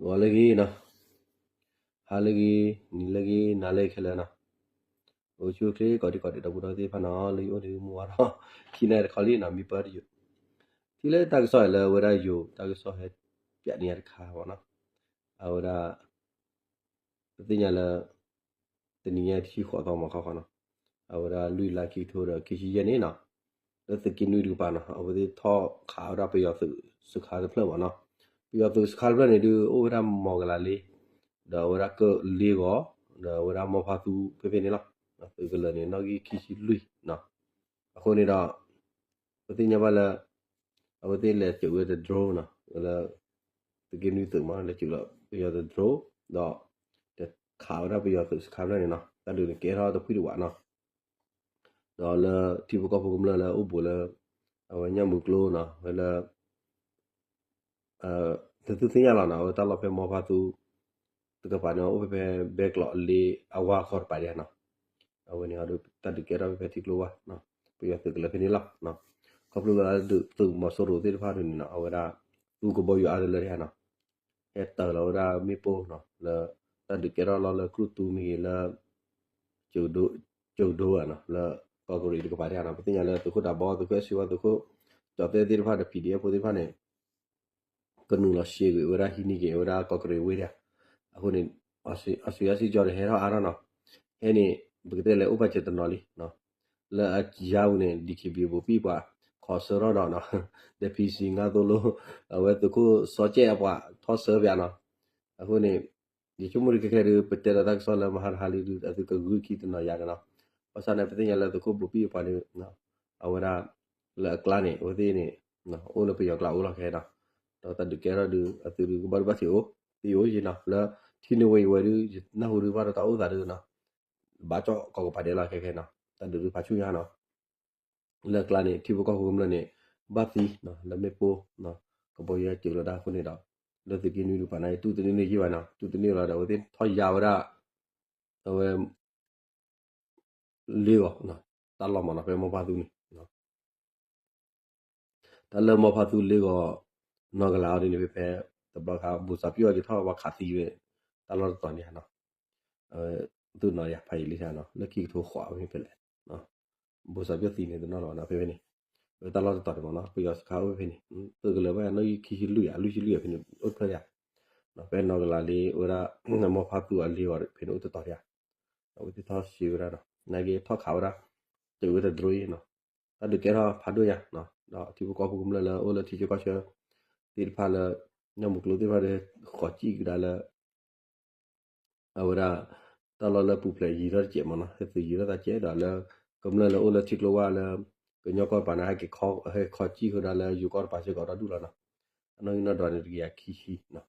ဂီၤလၢအဂ့ၤနီၤ, ဟါလၢအဂ့ၤ, နံၤလၢအဂ့ၤ, နၤလၢအဂ့ၤခဲလၢာ်နီၤ, အိၣ်ဆူၣ်အိၣ်ချ့ ကိးဒံကိးဒဲး ဒီပုၢ်ဒီဝဲၢ်သ့ၣ်တဖၣ်နီၤ, လၢယအိၣ်ဒီးမုၢ်ဝါထီၣ် ခံနၣ်ရံၣ်တခီလံနီၤ, မ့ၢ်ပၢတယိာ်, ထံၣ်လၢတၢ်ကစီၣ်လၢအဝဲဒၣ်ယိၤ တၢ်ကစီၣ်ဟဲပၠးန့ၢ်ယၤတခါမ့ၢ်နီၤ, အဝဲဒၣ် ပသ့ၣ်ညါလၢ တနံၤညါတဆံဃိးသီမ့ၢ်ခီခီနီၤ, အဝဲဒၣ်လွံၢ်လါခံကထိဒီးခံဆံယဲၢ်န့ၣ်နီၤ, လၢသုးက့နွံတကပၤနီၤ, အဝဲသ့ၣ်ထီၣ်ခးဝဲဒၣ်ပယီၤသုးစခါတဖျၢၣ်မ့ၢ်နီၤ, ပယီၤသုးစခါတဖျၢၣ်န့ၣ်ဒုး အိၣ်ဝဲဒၣ်မီၤကလၤလ့, ဒီးအဝဲဒၣ်ကၢၣ်လ့ဂီၤ, ဒီးအဝဲဒၣ်မီဖါသူဖဲဖဲန့ၣ်လီၤ, သုးကလၢၤန့ၣ် နီၣ်ဂံၢ်ခံဆံလွံၢ်နီၤ, အဃိန့ၣ်ဒီး ပသ့ၣ်ညါဘၣ်လၢ အဝဲသ့ၣ်လဲၤစၢၤဝဲတ drone နီၤ, လၢ သုးက့နွံသုးမ့ၢ် လဲၤစၢၤလီၤပယီၤတ drone ဒီး တခးဝဲဒၣ်ပယီၤသုးစခါဖျၢၣ်န့ၣ်နီၤ, တၢ်ဒုးန့ၣ်ကဲထီၣ်တဖှံတဝးနီၤ, ဒီးလၢထံဖိကီၢ်ဖိကမျၢၢ်လၢအိၣ်ဘူးလၢ အဝဲညၣ်မုၢ်ကျိနီၤ, ဝဲလၢ တသုသ့ၣ်ညါလီၤနီၤ, အဝဲတၢ်လီၢ်ဖဲမီဖါသူ တကပၤန့ၣ် အိၣ်ဖဲဖဲဘဲကျိးလ့အဝါခီတပၤဒ်နီၤ, အဝဲန့ၣ်ဒီးတၢ်ဒုးကဲထီၣ်ဖဲဖဲထံကျိဝါ, ပယီၤသုးကလၢၤဖဲန့ၣ်လီၤ, ခီဖျိလၢဒုးသုးမီၤစိရိၤသ့ၣ်တဖၣ်ဒ်န့ၣ်နီၤ, အဝဲဒၣ် သူကဘီယူၤအါတလၢဒ်နီၤ, ဟဲတၢၤလီၤဝဲဒၣ်မ့ၣ်ပိၢ်နီၤ, လၢတၢ်ဒုးကဲထီၣ်လီၤလၢကျိၣ်သူမ့ၢ်ဂ့ၤလၢ ကၠိၤဒိဧါနီၤ, လၢကီၢ်ကရံၣ်တကပၤဒ်နီၤ, ပသ့ၣ်ညါလၢသုးခိၣ်ဒးဘီ သုးခိၣ်အဲၣ်စ့ဝါ သုးခိၣ်ကၠီၤသဲသ့ၣ်တဖၣ်ဒီး PDF ဖိသ့ၣ်တဖၣ်န့ၣ် ကနုာ်လီၤရှဲကွံာ်ဝဲဒၣ်ဟံးန့ၢ်က့ၤဝဲဒၣ်ကီၢ်ကရံၣ်ဝ့ၢ်ဒၣ်, အဃိန့ၣ် အီစံးအီစံးကၠီၤဒီးဟဲထီၣ်အါထီၣ်နီၤ, ဟဲန့ၣ် ပကတဲလဲၤအိၣ်ပာ်စၢၤတနီၤလံ, လၢအယါပူၤန့ၣ် DKBA ဘိးဘံၣ်ပှၤ ခီဆၢထီၣ်ဒီးနီၤ, ဒီး PC ငါသိလိ အဝဲသုးခိၣ်စီၤကဲးအပှၤထီၣ်ဆၢပၠးနီၤ, အဃိန့ၣ် ယဆိကမိၣ်ဒုးခဲခဲဒုး ပတဲဒီးတၢ်ကစီၣ်လၢမဟါတဟါလံဒုး အသုကဂုာ်ခံတနီၤယၤဒီးနီၤ, ဘၣ်ဆၣ်န့ၣ် ပသ့ၣ်ညါလၢသုးခိၣ်ဘိးဘံၣ်အပှၤဒုး အဝဲဒၣ် လၢအကျါန့ၣ် အဝဲသ့ၣ်န့ၣ် အိၣ်လၢပယီၤကျါအိၣ်လီၤခဲနီၤ, ဒီးတၢ်ဒုးကဲထီၣ်ဒုး အသုးဒုးကဘၣ်ဒုးဘၣ်ထံးအိၣ် သံအိၣ်ယံၤနီၤ, လၢထံနဝ့ဝဲဒုး ယနၢ်ဟူဒုးဘၣ်ဒီးတၢ်အိၣ်သးဒုးနီၤ, ဘၣ်ကၠီၣ်ကီးကပၤဒဲးလီၤခဲခဲနီၤ, တၢ်ဒုးဒုးဖးဆူညါနီၤ လၢအကျါန့ၣ် ထံဖိကီၢ်ဖိကမျၢၢ်န့ၣ် ဘၣ်သံ လၢမ့ၣ်ပိၢ် ကဘီယူၤဟဲစၢၤလီၤတၢ်အဃိန့ၣ်ဒီး လၢသုးက့နွံတကပၤန့ၣ် တူၢ်တန့ၢ်န့ၢ်ယံၤဘၣ်နီၤ, တူၢ်တန့ၢ်လီၤဒီး အဝဲသ့ၣ်ထီၣ်ယါဝဲဒၣ် အဝဲ လ့ဂီၤ တၢ်လီၢ်မ့ၢ်နီၤ ဖဲမီဖါသူန့ၣ် တၢ်လၢမီဖါသူလ့ဂီၤ နီၢ်ကလးအီၤဒ်န့ၣ် ဖဲဖဲ တဘျီခါ ဘူးစးပျိၣ်အက့ၤထီၣ်ဝဲခးသံဝဲ တၢ်လီၢ်တတီၤန့ၣ်နီၤ, သုနီၤယၤဖးယံာ်လံနီၤ လၢခံကထိဃိးဝဲဖဲလဲၣ်, ဘူးစးပျိၣ်သံန့ၣ်တနီၤလီၤနီၤ ဖဲဖဲန့ၣ် တၢ်လီၢ်တတီၤန့ၣ်မ့ၢ်နီၤ ပယီၤစခါအိၣ်ဖဲဖဲန့ၣ် သုးကလၢၤဘၣ်နီၣ်ဂံၢ်ခံဆံလွံၢ်ယါ လွံၢ်ဆံလွံၢ်ယါဖဲန့ၣ် အိၣ်တဖျၢၣ်ယါ, ဖဲနီၢ်ကလးလ့ဝဲဒၣ် မီဖါသူအလ့ဂီၤဖဲန့ၣ်အိၣ်တတီၤယါ, အဝဲသ့ၣ်ထီၣ်စ့ဝဲဒၣ်နီၤ နာ်က့ထီၣ်ခးဝဲဒၣ် စၢၤဝဲတဒြိအံၤနီၤ, တၢ်ဒုးကဲထီၣ်ဖးဒိၣ်ယါ, ဒီးထံဖိကီၢ်ဖိကမျၢၢ်လၢအိၣ်လၢထံဆၢကီၢ်ဆၢ သ့ၣ်တဖၣ်လၢ ညၣ်မုၢ်ကျိသ့ၣ်တဖၣ်ဒီး ဃီၤစံၣ်ကဒါလၢ အဝဲဒၣ် တၢ်လီၢ်လၢပူၤဖျဲးယံၤထီၣ်တစဲးမ့ၢ်နီၤ ဟဲသုးယံၤထီၣ်သးစဲးဒီးလၢ ကမျၢၢ်လၢအိၣ်လၢထံကျိဝါလၢ ကညီကီၢ်တပၤန့ၣ် ဟဲက့ၤခီစံၣ်ဃုာ်ဒီးလၢယိၤကီၢ်တပၤစ့ၢ်ကီးဒီဒူၣ်လီၤနီၤ, အနီၣ်ဂံၢ်နီၣ်ဒွးန့ၣ်တကယၤခံဆံနီၤ,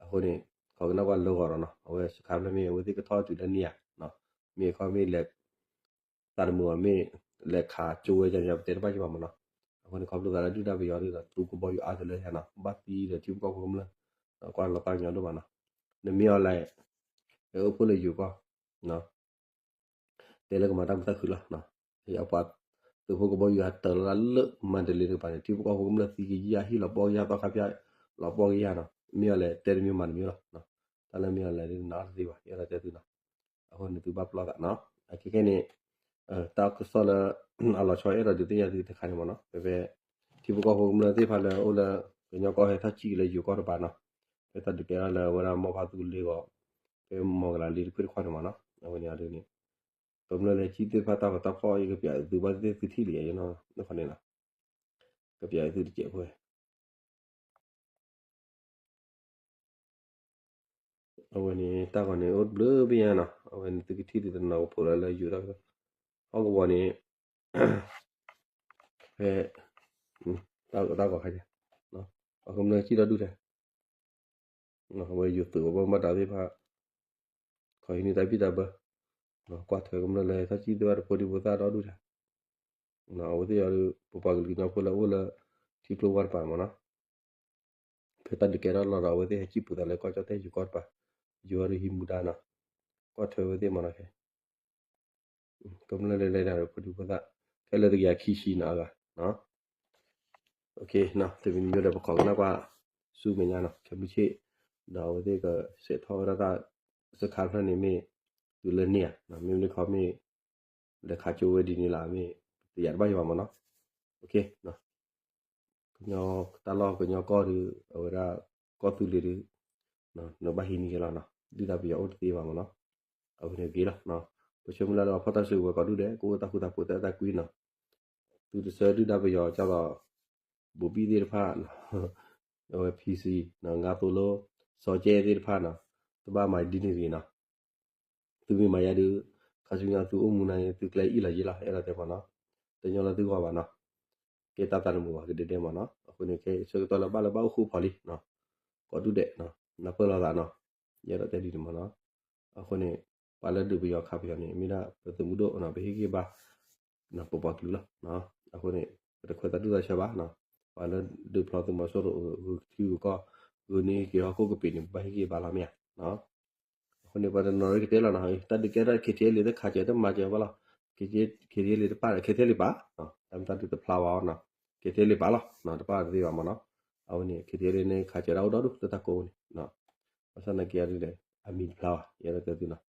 အဃိန့ၣ် ခိးကနၣ်ကွၢ်လၢဂီၤဒီးနီၤ အဝဲစခါဖျၢၣ်မ့ၢ်အဝဲသ့ၣ်ကထီၣ်တုၤလၢန့ၣ်ဧါ, မ့ၢ်အခီမ့ၢ်လဲၤ သးတမုာ်ဘၣ်မ့ၢ် လဲၤခးကၠိဝဲကန့ၣ် ပတဲတဘၣ်က့ၤဘၣ်မ့ၢ်နီၤ, အဃိန့ၣ် ခီဖျိသးလၢဒုၣ်ဒါပယီၤဒုးဒီး သူကဘီယူၤအါတလၢယါနီၤ ဘၣ်သံဒီးထံဖိကီၢ်ဖိကမျၢၢ် ဒီးကွၢ်လီၤပၢ်ကညီဒိၣ်မးနီၤ, နမ့ၢ်အီၤလဲၣ် ဟဲအိၣ်ဖှိၣ်လၢယိၤကီၢ် တဲလၢကမၤတၢ်မုာ်တၢ်ခုၣ်လီၤ, အပှၤသုးဖိကဘီယူၤဟဲတၢၤလီၤတၢ်လၢ မၤတလ့တကပၤန့ၣ် ထံဖိကီၢ်ဖိကမျၢၢ်သံကယၤဟံၣ်လီၤပှီၢ်ကယၤသီခါဖၠၣ် လီၤပှီၢ်ကယၤနီၤ, မ့ၢ်အီၤလဲၣ် တဲတမံၤမၤတမံၤလီၤ, တၢ်လၢမ့ၢ်အီၤလဲၣ်ဒ်နအီၤတသ့ဘၣ် ယအဲၣ်ဒိးတဲသုနီၤ, အဃိန့ၣ်သုဘၣ်ပလီၢ်သးနီၤ, အခဲခဲန့ၣ် တၢ်ကစီၣ်လၢ အလီၤဆီအဲၣ်ဒိးဒုးသ့ၣ်ညါသုတခါန့ၣ်မ့ၢ်နီၤ, ဖဲဖဲ ထံဖိကီၢ်ဖိကမျၢၢ်သ့ၣ်တဖၣ်လၢအိၣ်လၢ ကညီကီၢ်ဟဲထီၣ်စံၣ်လၢယိၤကီၢ်တပၤနီၤ, ဖဲတၢ်ဒုးကဲထီၣ်လၢအဝဲဒၣ်မီဖါသူလ့ဂီၤ ဖဲမီၤကလၤလ့တဖုၣ်တခီန့ၣ်မ့ၢ်နီၤ, အဝဲန့ၣ်အဒုးန့ၣ် ကမျၢၢ်လၢစံၣ်သ့ၣ်တဖၣ်တၢ်ဂီၤတၢ်ဖီၣ်အံၤကပျးသုဘၣ်သ့ၣ်သ့ၣ်သုထံၣ်လံယနီၤ, န့ၣ် ကပျးသုတစဲးဖိ အဝဲန့ၣ် တၢ်ဂီၤန့ၣ်အိၣ်တဘျုးဘ့ၣ်ညါနီၤ, အဝဲန့ၣ်သုကထံၣ်သုတနီၤကဖိးလၢလၢယိၤတၢ်ကစီၣ်, ဟီၣ်ကဝီၤန့ၣ် ဖဲ တၢ်ဂီၤခါ ပှၤကမျၢၢ်စံၣ်ဒီဒူၣ်ထဲ အဝဲယိၤသုးဝဲဘၣ်မၤတၢ်သ့ၣ်တဖၣ် ခီဟံးန့ၢ်တၢ်ဘံၣ်တၢ်ဘၢ, ကွၢ်ထွဲကမျၢၢ်လၢဟဲထီၣ်စံၣ်သ့ၣ်တဖၣ်ဒီးဖိဒံဖိသၣ်ဒီဒူၣ်ထဲ, အဝဲသ့ၣ်အံၤ ပပှၤကလုာ်ကညီဖိလၢအိၣ်လၢ ထံကျိဝါတပၤမ့ၢ်နီၤ, ဖဲတၢ်ဒုးကဲထီၣ်လီၤဒီး အဝဲသ့ၣ်ဟဲစံၣ်ပူၤသးလၢကီၢ်ကၠီၣ်တဲၣ်ယိၤကီၢ်တပၤ, ယိၤအံၤဒုးဟံးမူဒါနီၤ, ကွၢ်ထွဲဝဲသ့ၣ်မ့ၢ်နီၤ, ကမျၢၢ်လၢလဲၤတၢ်ဒီးဖိဒံဖိသၣ် ခဲလၢာ်တကယၤခံဆံနီၤအဂၤ, တမံၤမံၤဒီးပခိးကနၣ်ကွၢ်ဆူမဲာ်ညါနီၤ, ခဲဘျုးဆ့ၣ် ဒီးအဝဲသ့ၣ်ကစဲးထီၣ်ဝဲဒၣ်တၢ်စခါတဖျၢၣ်န့ၣ်မ့ၢ် တုၤလၢန့ၣ်ဧါ, မ့မ့ၢ်တခီမ့ၢ် လဲၤခးကၠိဝဲဒ်န့ၣ်လီၤ, မ့ၢ်တယာ်တဘၣ်ယံၤဘၣ်မၢ်နီၤ. ကညီတၢ်လီၢ်ကညီကီၢ်ဒီး အဝဲဒၣ်ကီၢ်သူလ့ၤဒီး နဘၣ်ဟံးန့ၢ်က့ၤလီၤနီၤ, ဒုၣ်ဒါပယီၤအိၣ်တသ့ဘၣ်မၢ်နီၤ. အဝဲန့ၣ်ဂ့ၤလီၤ. ပဆၢမုၢ်လၢ်လၢပှၤဖီၣ်တၢ်စုကဝဲၤကိးဒူၣ်ဒဲး ကအိၣ်တၢ်ဃူတၢ်ဖိးတၢ်အဲၣ်တၢ်ကွံနီၤ. သုတဆၢဒုၣ်ဒါပယီၤကၢ်သိး ဘိးဘံၣ်သ့ၣ်တဖၣ် အဝဲ ဖံစံ နီၤ ငါသိၣ်လိ စီၤကဲသ့ၣ်တဖၣ်နီၤ, တဘၣ်မၤဒ်န့ၣ်တဂ့ၤနီၤ. သုမ့ၢ်မၤယါဒုး ခါဆူညါသုအိၣ်မူနၤန့ၣ် သုကျဲအံၣ်လီၤယ့လီၤ အဲၣ်ဒိးတဲမၢ်နီၤ. တညီလၢသုဂီၢ်ဘၣ်နီၤ. ကဲတၢ်သးတမုာ်ဘၣ်ကဒဲဒဲမၢ်နီၤ. အဃိန့ၣ် ခဲဆၢကတီၢ်လၢဘၣ်လၢဘၣ်အိၣ်ဃူဖိးလံနီၤ, ကိးဒူၣ်ဒဲး နၢ်ပၢၢ်လိာ်သးနီၤ. ယအဲၣ်ဒိးတဲဒ်န့ၣ်မၢ်နီၤ. အဃိန့ၣ် ပှၤလၢဒုးပယီၤခးပယီၤန့ၣ် မ့ၢ်ဒၣ်ပသုးမုၢ်ဒိၣ်နီၤ, ပဟ့ၣ်ဂံၢ်ဘါ ပပှၤကလုာ်လီၤ. အဃိန့ၣ် ပတခွဲးသးဒူၣ်သးဆၢဘၣ်နီၤ. ပှၤလၢဒုးဖျီသုးမီၤစိရိၤ ဂုာ်ထံဂုာ်ကီၢ် ဂုာ်န့ၢ်က့ၤဟီၣ်ခိၣ်ကပ့ၤန့ၣ် ပဘၣ်ဟ့ၣ်ဂံၢ်ဘါလီၤမ့ၢ်ဧါ. အဃိန့ၣ် ပှၤတနီၤရံၣ်ကတဲလီၤနီၤ, တၢ်ဒုးကဲထီၣ် ခ့ထံအဲလ့ တခးစၢၤတမၤစၢၤဘၣ်လီၤ. ခ့ထံအဲလ့ တပၣ်ဒီး ခ့ထံအဲလ့ ပာ်, တၢ်မ့ၢ်တၢ်ဒုးတဖျါဘၣ်အီၤနီၤ. ခ့ထံအဲလ့ ပာ်လီၤ တပၣ်တသ့ဘၣ်မၢ်နီၤ. အဝဲန့ၣ် ခ့ထံအဲလ့န့ၣ် ခးစၢၤတၢ်အိၣ်ဒီဒူၣ်လၢတၢ်ကိးန့ၣ် ဘၣ်ဆၣ်သနာ်က့အဒုးဒီး အမံၤတဖျါဘၣ် ယအဲၣ်ဒိးတဲသုနီၤ.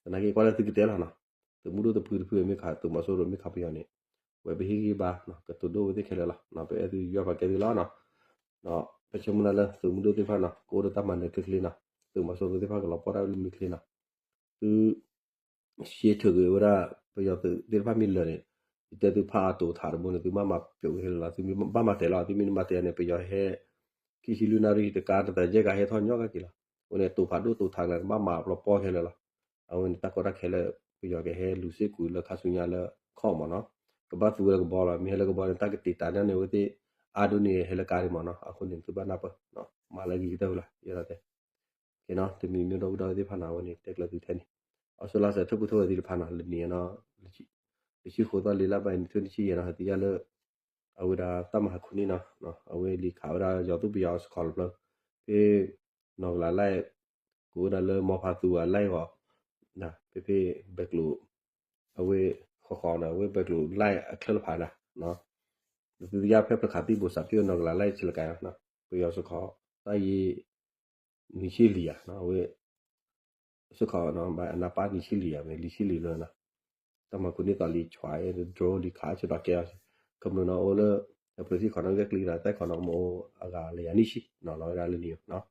သနာ်က့ကွၢ်လၢသုကတဲလီၤနီၤ, သုးမုၢ်ဒိၣ်တဖုတဖုမ့ၢ်ခး သုးမီၤစိရိၤမ့ၢ်ခးပယီၤန့ၣ် ဝဲပဟ့ၣ်ဂံၢ်ဘါ ကတိၤဒိၣ်ဝဲသ့ၣ်ခဲလၢာ်လီၤ. ပအဲၣ်သုယွၤပာ်ကဲသုလီၤနီၤ. ပဆၢမုၢ်လၢ်လၢသုးမုၢ်ဒိၣ်သ့ၣ်တဖၣ်နီၤ ကအိၣ်ဒီးတၢ်မၤနၢၤချ့ချ့နီၤ, သုးမီၤစိရိၤသ့ၣ်တဖၣ်ကလီၤပှီၢ်တၢ်လၢမံချ့နီၤ. သု ရှဲထုးက့ၤဝဲဒၣ် ပယီၤသုးသ့ၣ်တဖၣ်မ့ၢ်လၢာ်န့ၣ် ယတဲသုဖးအတိာ်ထးတဘိန့ၣ် သုမ့ၢ်မၤပျိးခဲလၢာ်လီၤ, သုမ့ၢ်ဘၣ်မၤတဲာ်လီၤ, သုမ့ၢ်မၤတဲာ်န့ၣ် ပယီၤဟဲ ခံဆံလွံၢ်နၣ်ရံၣ်တကါ တသးယဲၢ်ကါဟဲထီၣ်ညီကက့ၤလီၤ. အဃိန့ၣ် တိာ်ဖးဒိၣ်တိာ်ထးကလၢာ် ကဘၣ်မၤပျီပီခဲလၢာ်လီၤ. အဝဲန့ၣ် တၢ်ကီတၢ်ခဲလၢာ် ပယီၤကဟဲလူၤစ့ၢ်ကွံာ်လၢခါဆူညါလၢခီၣ်မၢ်နီၤ, ကဘၣ်သူဝဲလၢကဘီလီၤ. မ့ၢ်ဟဲလၢကဘီန့ၣ် တၢ်ကတ့ၢ်တၢ်န့ၣ်န့ၣ် အဝဲသ့ၣ်အါဒိၣ်န့ၣ်ဟဲလၢကါဒံးမၢ်နီၤ. အဃိန့ၣ် သုဘၣ်နၢ်ပၢၢ် မၤလၢအဂ့ၤကတၢၢ်ဝဲလီၤ ယအဲၣ်ဒိးတဲ ကဲနီၤ တမံၤမ့ၢ်ဒီပုၢ်ဒီဝဲၣ်သ့ၣ်တဖၣ်နီၤ အဝဲန့ၣ်တဲကျၢၤသုထဲန့ၣ် အီစထြ့လယါစဲးထၢၣ်ဖိထၢၣ်ဝဲသ့ၣ်တဖၣ်နီၤ လၢနံၤအံၤနီၤ တဆံဃိးသီလံလါဘၣ်နံၣ်ထူၣ်နံၣ်ဆံယဲၢ်နီၤ ဟဲသ့ၣ်ညါလၢ အဝဲဒၣ်တၢ်မၤဟးခူၣ်န့ၣ်နီၤ အဝဲလံၤခးဝဲဒၣ်ယီၤသူၣ်ပယီၤစခီၣ်တဖျၢၣ် ဖဲ နီၢ်ကလးလဲၣ် ကိးဝဲဒၣ်လၢမီဖးသူအလဲၣ်ဂီၤ ဖဲဖဲဘဲကျိၤ အဝဲဃီဃီန့ၣ် အဝဲဘဲကျိၤလဲၣ်အချၢၣ်တဖၣ်ဒၣ် သုသ့ၣ်ညါဖဲဖျၢၣ်ခးသံၣ်ဘိးစးဖံးအနီၢ်ကလးလဲၣ်ဆံးလကါနီၤ ပယီၤစခီၣ် တၢ်ယံၤ နံၣ်ဆံလံဧါ အဝဲ စခီၣ်နီၤ ဘၣ်အနၢ်ပၢၢ်နံၣ်ဆံလံဧါ မ့ၢ်လံဆံလံလၢနီၤ တၢ်မၤခူၣ်န့ၢ်သီလံ ဆွဲ drone လံခးဆၢဒီးကဲအီၤ ကမျၢၢ်နီၤအိၣ်လၢ အပျဲၢ်ထံခီနီၤ ဂဲၤကျံဒီး တၢ်ခီနီၤ မ့ၢ်အိၣ်အဂၤလၢယၤနံၣ်ဆံနီၤ လီၤဝဲဒၣ်လၢနံၤနီၤ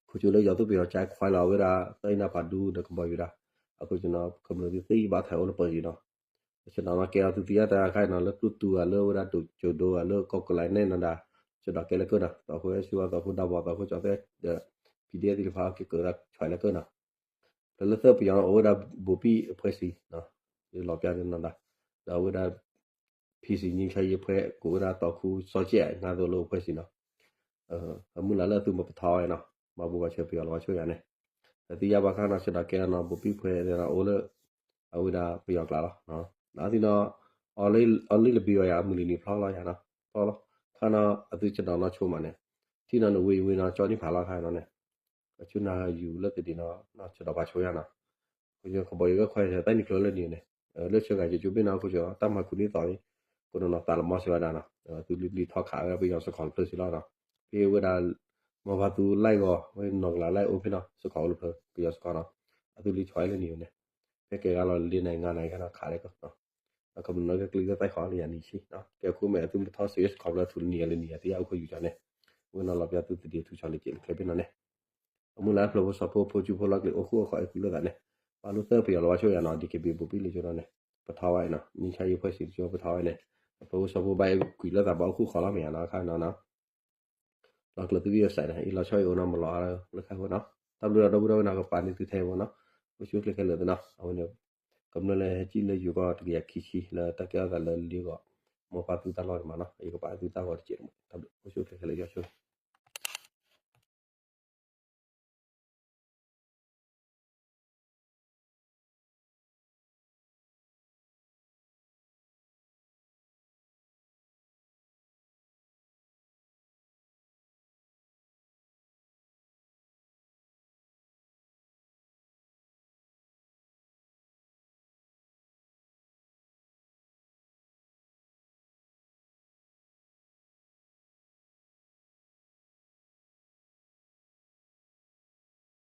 ခိၣ်ကၠိလၢယီၤသူၣ်ပယီၤကၠဲခွဲလီၤဝဲဒၣ် တၢ်အံၤနၢ်ပၢၢ်ဒူဒီးကဘီယူၤဒၣ် အခိၣ်ကၠိနီၤ ကမျၢၢ်သ့ၣ်သ့ၣ်ဘၣ်ထဲးအိၣ်လၢပၢၤယံၤနီၤ ဆၢဒီးနီၤကဲအီၤသုသ့ၣ်ညါတၢ်ခါအံၤနီၤ လၢကျိၣ်တူာ်ဧါ လၢဝဲဒၣ်ဒိၣ်ကၠိၤဒိဧါ လၢကီၢ်ကလးနဲၣ်နီၤဒၣ် ဆၢဒီးကဲလၢကၢၢ်နီၤ သိးအဃိဝဲဆူအသိးအဃိဒီးဘီၣ်သိးအဃိကၠီၤသဲဒီး PDF သ့ၣ်တဖၣ်က့ၤကၢၤဒၣ်ဆွဲလၢကၢၢ်နီၤ ဖဲလၢသၢပယီၤအိၣ်ဝဲဒၣ်ဘိးဘံၣ်အဖှဲးစံၤ လီၤပျၢ်န့ၣ်နီၤဒၣ် ဒီးအဝဲဒၣ် ဖံစံၤ ငြိမ်းချမ်းရေးအဖွဲ့ ကိးဝဲဒၣ်တီၤခူစီကဲး နါသိလိအဖှဲးစံၤနီၤ အမုၢ်လၢ်လၢအသုမၤပထီဝဲနီၤ မၤဘူၣ်ဘၣ်ဆၢပယီၤလီၤဝဲဆိယၤန့ၣ် တသ့ၣ်ညါဘၣ်ခါနီၤ ဆၢဒီးကဲနီၤ ဘိးဘံၣ်ဖှဲးန့ၣ်နီၤ အိၣ်လၢ အဝဲဒၣ်ပယီၤကျါလီၤ အသ့ၣ်နီၤ အီၤလံလဘံအီၤယၤ အမုၢ်လံၤနံၤဖျီလီၤယၤနီၤ ဖျီလီၤ ခါနီၤ အသုဆၢဒီးနီၤဆိမးန့ၣ် ထံၣ်နီၤနဝ့ၤဝ့ၤနီၤ ကၠီန့ၢ်ဖးလီၤခါနီၤန့ၣ် အဆူနၤယူၤလၢသဒံးနီၤ ဆၢဒီးပှၤဆိယၤနီၤ ကဘီယူၤဂဲၤခွဲး တၢ်နံၤကျၢၤလၢနံၤန့ၣ် လၢဆၢဂၤယိၤကၠိဘ့ၣ်နီၤ ခိၣ်ကၠိ တၢ်မၤခူၣ်န့ၢ်သီန့ၣ် ကိးနီၤနီၤသးလီၤမီၤစၢၤဝဲဒၣ်နီၤ အသုလံၤလံၤထီခးဝဲပယီၤစခီၣ်တဖျၢၣ်စံးလီၤနီၤ ဖဲဝဲဒၣ် မီဖးသူလဲၣ်ဂီၤ ဝဲနီၢ်ကလးလဲၣ်အိၣ်ဖဲနီၤ စခီၣ်အိၣ်လၢဖျၢၣ် ပယီၤစခီၣ်နီၤ အသုလံၤဆွဲလၢနံၤန့ၣ် ဖဲကဲဂၤလီၤလံနၤ ငါးနၤ ခါနီၤခးလၢကီၢ် ကမျၢၢ်နီၤကကျံးကၢ်သၣ်ဃီလၢယၤနံၤဆံ ကဲခိၣ်မဲာ်အသုမၤထီၣ်စ့ၢ်ကီးစခီၣ်ဖျၢၣ်ထူလၢနံၤလၢနံၤ အသ့ၣ်ညါအိၣ်ခိၣ်ယူၤကၠီန့ၣ် ဝဲနီၤလီၤပျၢ်သုသဒံးထူဆီလံက့ၤလၢချၢဘ့ၣ်နီၤန့ၣ် အမုၢ်လၢ်ဖျၢၣ်ဖိစီၤဖိ ဖိကူဖိလီၤကလံၤအိၣ်ဃူအိၣ်ဃီအဲၣ်ကွံာ်လိာ်သးန့ၣ် ပာ်လိာ်သၢပယီၤလီၤဝဲဆိယၤနီၤ DKBA ဘိးဘံၣ်လၢကၠိနီၤန့ၣ် ပထီဝဲနီၤ ငြိမ်းချမ်းရေးအဖွဲ့စံးကၠိပထီဝဲန့ၣ် အဖျၢၣ်ဖိစီၤဖိဘၣ်အဲၣ်ကွံာ်လိာ်သးဘၣ်အိၣ်ဃူအိၣ်ဃီလီၤမ့ၢ်ယၤနီၤခါနီၤနီၤ လီၤကျၢၤသုဂံၢ်စဲးန့ၣ် အံၤလီၤဆီအံၤအိၣ်နီၤ မၤလီၤအါလၢခါအဃိနီၤ တၢ်ဘျုးဒီးဒီပုၢ်ဒီဝဲၢ်နီၤ ကပာ်န့ၢ်သုထဲအံၤဖိနီၤ အိၣ်ဆူၣ်အိၣ်ချ့ခဲလၢာ်သ့နီၤ အဝဲန့ၣ် ကမျၢၢ်လၢဟဲကံၣ်လၢယိၤကီၢ်တကယၤခံဆံ လၢတၢ်ကဲထီၣ်သးလၢလ့ဂီၤ မိၢ်ပၢ်သုတၢ်လီၢ်န့ၣ်မးနီၤ ယကပာ်သုတၢ်ဂီၤတစဲး တၢ်ဘျုး အိၣ်ဆူၣ်အိၣ်ချ့ခဲလၢာ်ယွၤဆိ